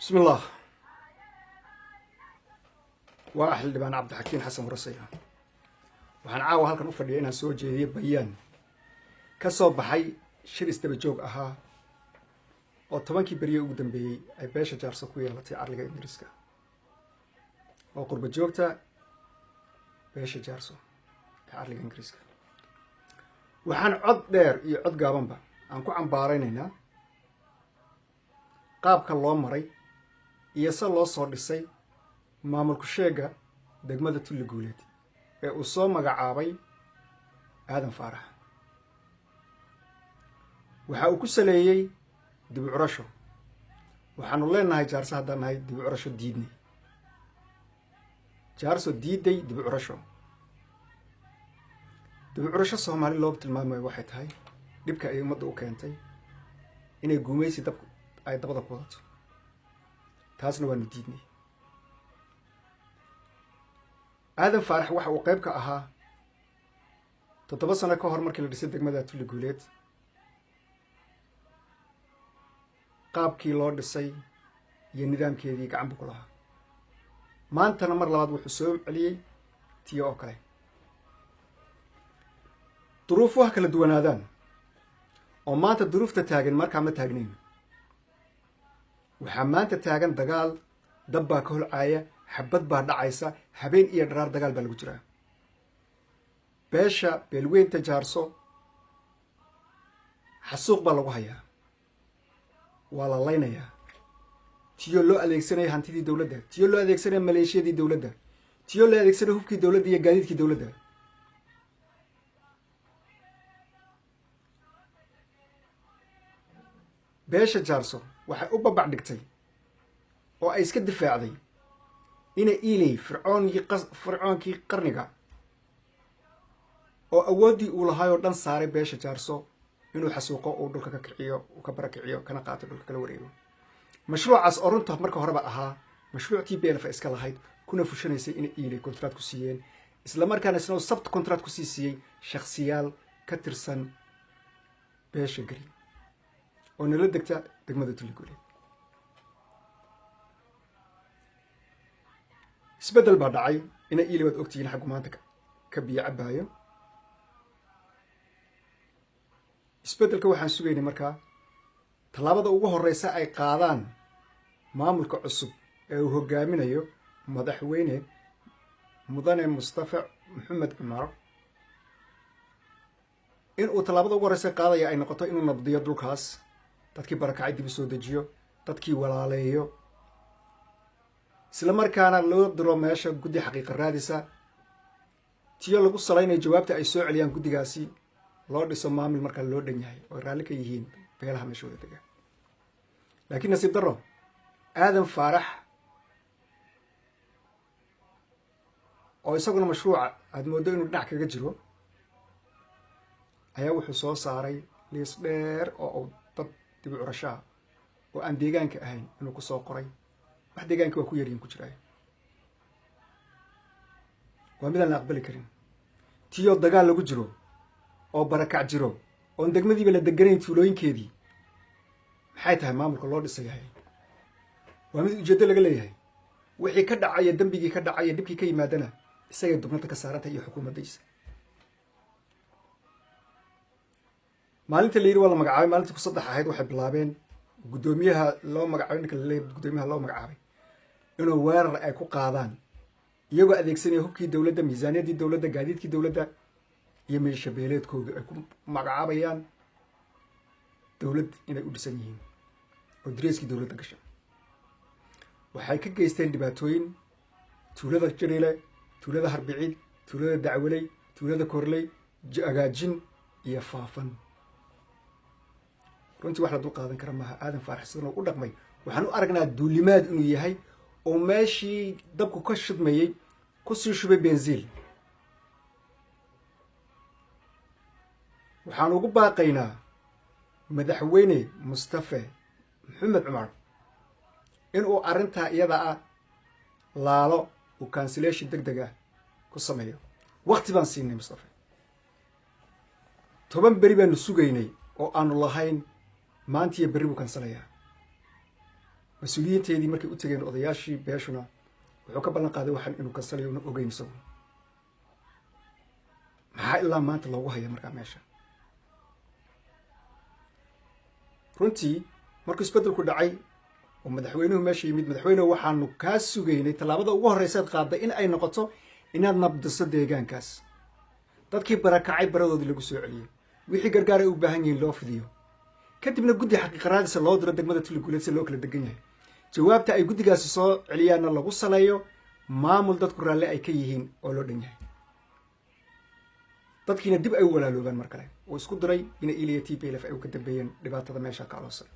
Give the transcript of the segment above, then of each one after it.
Bismillaah. Waa xildhibaan Cabdixakiin Xasan Warasaya. Waxaan caawa halkan u fadhiya inaan soo jeediyo bayaan ka soo baxay shir isdaba joog ahaa oo 10kii beriye ugu dambeeyey ay beesha Jaarso ku yeelatay carliga Ingiriiska, oo qurba joogta beesha Jaarso ee carliga Ingiriiska. Waxaan cod dheer iyo cod gaabanba aan ku cambaaraynaynaa qaabka loo maray iyo se loo soo dhisay maamulku sheega degmada Tulli Guuleed ee uu soo magacaabay Aadan Faarax. Waxa uu ku saleeyey dib u curasho. Waxaanu leenahay Jaarso haddaan nahay, dib u curasho diidnay, Jaarso diiday dib u curasho. Dib u curasho Soomaali loo tilmaamayo waxay tahay dhibka ay ummadda u keentay inay guumaysi dab ay dabada ku wadato, taasna waanu diidnay. Aadan Faarax waxa uu qayb ka ahaa 7 sano ka hor markii la dhisay degmada Tulli Guuleed, qaabkii loo dhisay iyo nidaamkeedii gacan buu ku lahaa. Maantana mar labaad wuxuu soo celiyey tiyo oo kale. Duruufu ha kala duwanaadaan, oo maanta duruufta taagan markaa ma taagnayn. Waxaa maanta taagan dagaal, dab baa ka holcaaya, xabad baa dhacaysa, habeen iyo dharaar dagaal baa lagu jiraa. Beesha beelweynta Jaarso xasuuq baa lagu hayaa, waa la laynayaa, tiyo loo adeegsanaya hantidii dowladda, tiyo loo adeegsanaya maleeshiyadii dowladda, tiyo loo adeegsanaya hubkii dowladda iyo gaadiidkii dowladda. Beesha Jaarso waxay u babac dhigtay oo ay iska difaacday ina Iiley, fircoonkii, fircoonkii qarniga, oo awooddii uu lahaayoo dhan saaray beesha Jaarso inuu xasuuqo, uu dhulka ka kiciyo, uu ka barakiciyo, kana qaato dhulka, kala wareego. Mashruucaas oo runta marka horeba ahaa mashruuc t b lf iska lahayd kuna fushanaysay ina Iiley contract ku siiyeen, isla markaana isna sabt contract kusii siiyey shakhsiyaal ka tirsan beesha Gari oo nala degta degmada Tulli Guuleed. Isbeddel baa dhacay. Ina Iiley waad ogtihiin xaggu maanta ka biyo cabaayo. Isbeddelka waxaan sugaynay markaa tallaabada ugu horreysa ay qaadaan maamulka cusub ee uu hogaaminayo madaxweyne mudane Mustafa Maxamed Cumar, in uu tallaabada ugu horreysa qaadaya ay noqoto inuu nabdiyo dhulkaas, dadkii barakacay dib u soo dejiyo, dadkii walaaleeyo, isla markaana loo diro meesha guddi xaqiiqa raadisa, tiyo lagu salaynayo jawaabta ay soo celiyaan guddigaasi loo dhiso maamul markaa loo dhan yahay oo raalli ka yihiin beelaha meesha wada dega. Laakiin nasiib darro, Aadan Faarax oo isaguna mashruuca aada mooddo inuu dhinac kaga jiro ayaa wuxuu soo saaray liis dheer oo uu dad dib u curashaha oo aan deegaanka ahayn inuu ku soo qoray. Wax deegaanka waa ku yaryihin ku jiraayo, waa midaan la aqbali karin. Tiyoo dagaal lagu jiro oo barakac jiro oon degmadiiba la deganayn tuulooyinkeedii, maxay tahay maamulka loo dhisayahay? Waa mid ujeeddo laga leeyahay. Wixii ka dhacaya, dembigii ka dhacaya, dhibkii ka yimaadana isagay dubnada ka saarantahay iyo xukuumaddiisa. Maalinta la yidhi waa la magacaabay, maalintii ku saddex ahayd, waxay bilaabeen guddoomiyaha loo magacaabay, ninka laleeyahy guddoomiyaha loo magacaabay, inuu weerar ay ku qaadaan iyagoo adeegsanaya hubkii dowladda, miisaaniyaddii dowladda, gaadiidkii dowladda iyo meeshabeeleedkooda ay ku magacaabayaan dowlad inay u dhisan yihiin oo dareyskii dowladda gasha. Waxay ka geysteen dhibaatooyin tuulada Jariile, tuulada Harbiciid, tuulada Dacwaley, tuulada Korley, Agaajin iyo Faafan. Runtii wax la dul qaadan kara maaha. Aadan Faarax sidan oo u dhaqmay waxaan u aragnaa duulimaad inuu yahay oo meeshii dabku ka shidmayey kusii shubay benziil. Waxaan ugu baaqaynaa madaxweyne Mustafe Maxamed Cumar inuu arrintaa iyada ah laalo, uu cancellation deg deg ah ku sameeyo. Wakti baan siinay Mustafe, 10 beri baanu sugaynay oo aanu lahayn maantiiyo berri buu kansalayaa. Mas-uuliyiinteedii markay u tegeen odayaashii beeshuna, wuxuu ka ballan qaaday waxaan inuu kansalayo una ogeyn isagu. Maxaa ilaa maanta loogu haya markaa meesha? Runtii markuu isbeddelku dhacay oo madaxweynuhu meesha yimid, madaxweynuhu, waxaanu kaa sugaynay tallaabada ugu horreysaad qaadday in ay noqoto inaad nabdiso deegaankaas, dadkii barakacay baradoodii lagu soo celiyo, wixii gargaar ay u baahan yihiin loo fidiyo, kadibna guddi xaqiiqa raadisa loo diro degmada Tuliguuleed si loo kala degan yahay. Jawaabta ay guddigaasi soo celiyaanna lagu saleeyo maamul dadku raalle ay ka yihiin oo loo dhan yahay, dadkiina dib ay u walaaloobaan. Mar kale uu isku diray ina iliya TPLF ay u ka dambeeyeen dhibaatada meesha ka aloosan.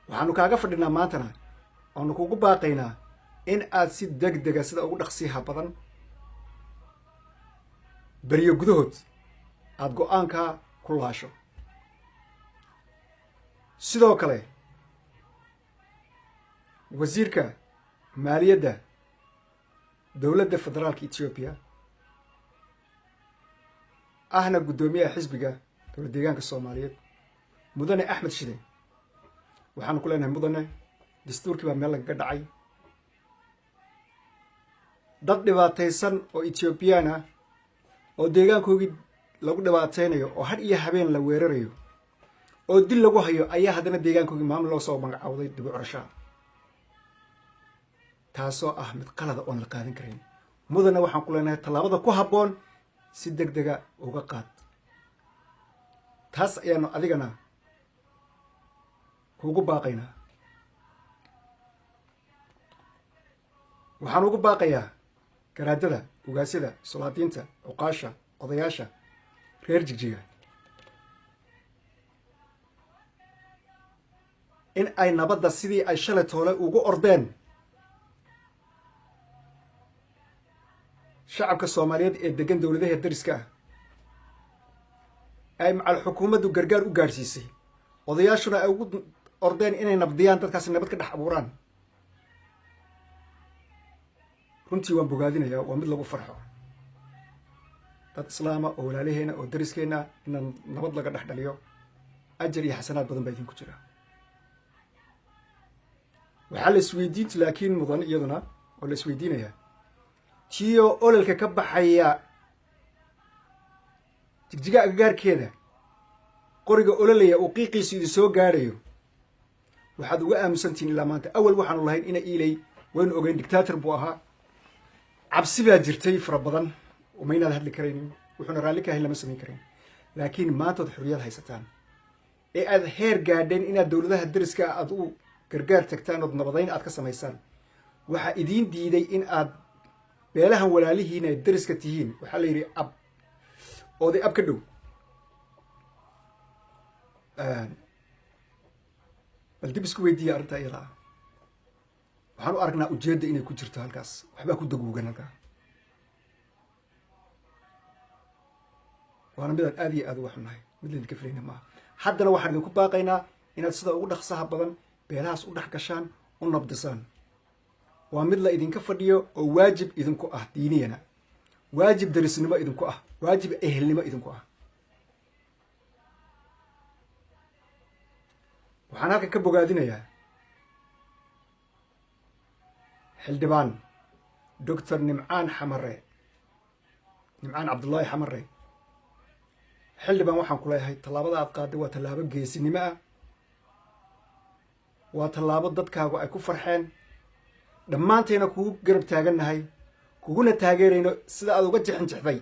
Waxaanu kaaga fadhinaa maantana oonu kugu baaqaynaa in aad si deg dega, sida ugu dhaqsiyaha badan, beriyo gudahood aada go-aankaa ku laasho. Sidoo kale wasiirka maaliyadda dowladda federaalka Ethiopia, ahna guddoomiyaha xisbiga dowlad deegaanka Soomaaliyeed, mudane Axmed Shide, waxaanu ku leenahay: mudane, dastuurkii baa meel lagaga dhacay. Dad dhibaataysan oo Ethioobiyaan ah oo deegaankoogii lagu dhibaataynayo oo had iyo habeen la weerarayo oo dil lagu hayo ayaa haddana deegaankoogii maamul loo soo magacawday dib u curashaha, taasoo ah mid qalada oon la qaadan karayn. Mudane, waxaan ku leenahay tallaabada ku habboon si deg dega uga qaad. Taas ayaanu adigana kuugu baaqaynaa. Waxaan ugu baaqayaa garaadada, ugaasyada, sulaadiinta, cuqaasha, odayaasha reer Jigjiga in ay nabadda sidii ay shalay toole ugu ordeen shacabka Soomaaliyeed ee degan dowladaha dariska ah, ay macal xukuumaddu gargaar u gaadhsiisay, odayaashuna ay ugu ordeen inay nabdiyaan dadkaasi, nabad ka dhex abuuraan. Runtii waan bogaadinayaa, waa mid lagu farxo dad islaama oo walaalaheena oo dariskeenna inaan nabad laga dhex dhaliyo. Ajar iyo xasanaad badan baa idinku jira. Waxaa la isweydiinta laakiin mudan iyaduna oo la isweydiinayaa, tiyo ololka ka baxaya Jigjiga agagaarkeeda, qoriga ololaya uu qiiqiisu idin soo gaadhayo, waxaad uga aamusantihiin ilaa maanta? Awal waxaanu lahayn ina Iilay waynu ogeyn, dictator buu ahaa, cabsi baa jirtay fara badan, uma hadli karaynin, wuxuuna raalli ka ahayn lama samayn karayn. Laakiin maantood xorriyad haysataan ee aad heer gaadheen inaad dowladaha dariska aad u gargaar tagtaan ood nabadayn aad ka samaysaan, waxaa idiin diiday in aad beelahan walaalihiin ay dariska tihiin? Waxaa la yidhi ab oday ab ka dhow. Bal dib isku weydiiya arrintaa iyada ah. Waxaan u aragnaa ujeedda inay ku jirto halkaas, waxbaa ku daguugan halkaa, waana midaan aad iyo aad uga xunnahay, mid laydinka filayna maaha. Haddana waxaan idinku baaqaynaa inaad sida ugu dhaqsaha badan beelahaas u dhex gashaan, u nabdisaan. Waa mid la idinka fadhiyo oo waajib idinku ah diiniyana, waajib darisnimo idinku ah, waajib ehelnimo idinku ah. Waxaan halkan ka bogaadinayaa xildhibaan Doctor Nimcaan Xamare, Nimcaan Cabdullaahi Xamare. Xildhibaan, waxaan ku leeyahay tallaabada aad qaaday waa tallaabo geesinimo ah, waa tallaabo dadkaagu ay ku farxeen, dhammaantayna kugu garab taagannahay, kuguna taageerayno sida aad uga jixinjixday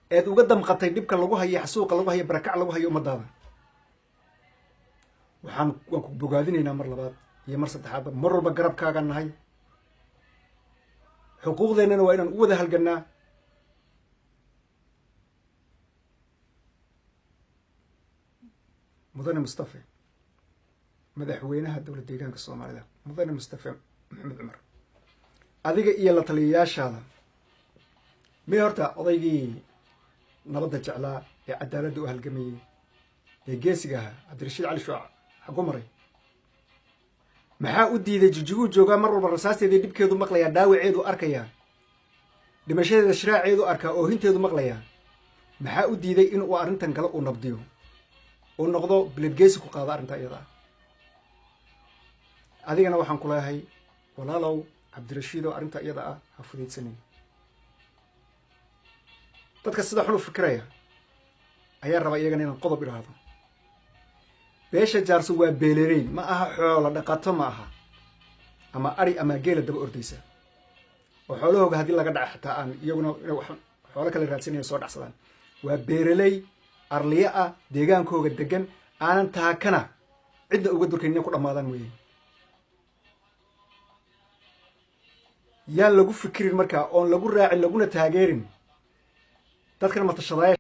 eed uga damqatay dhibka lagu hayo, xasuuqa lagu hayo, barakac lagu hayo ummadaada. Waan ku bogaadinaynaa mar labaad iyo mar saddexaadba, mar walba garabkaagaan nahay. Xuquuqdeennana waa inaan u wada halgannaa. Mudane Mustafe, madaxweynaha dowlad deegaanka Soomaalida, mudane Mustafe Maxamed Cumar, adiga iyo la taliyayaashaada, mi horta odaygii nabadda jeclaa ee cadaaladda u halgamayey ee geesiga ahaa, Cabdirashiid Cali Shuuca, xagu maray? Maxaa u diiday? Jijiguu joogaa, mar walba rasaasteedii dhibkeedu maqlayaa, dhaawaceedu arkayaa, dhimashadeeda shiraaceedu arkaa, oohinteedu maqlayaa. Maxaa u diiday in uu arrintan kale uu nabdiyo? Oo noqdo biladgeesi ku qaado arrintaa iyada ah. Adigana waxaan ku leeyahay, walaalow Cabdirashiidow, arrintaa iyada ah ha fudaydsanin. Dadka sida xun u fikiraya ayaa rabaa iyagana inaan qodob idhaahdo. Beesha Jaarso waa beelerey, ma aha xoolo dhaqato, ma aha ama ari ama geela daba ordaysa oo xoolahooga haddii laga dhaca xataa aan iyaguna xoolo kale raadsanaya soo dhacsadaan. Waa beeraley arliyo ah, deegaankooga degan, aanan taakana cidda uga durkayn inay ku dhammaadaan weeye. Yaan lagu fikirin markaa oon lagu raacin laguna taageerin dadkan matashadaaya.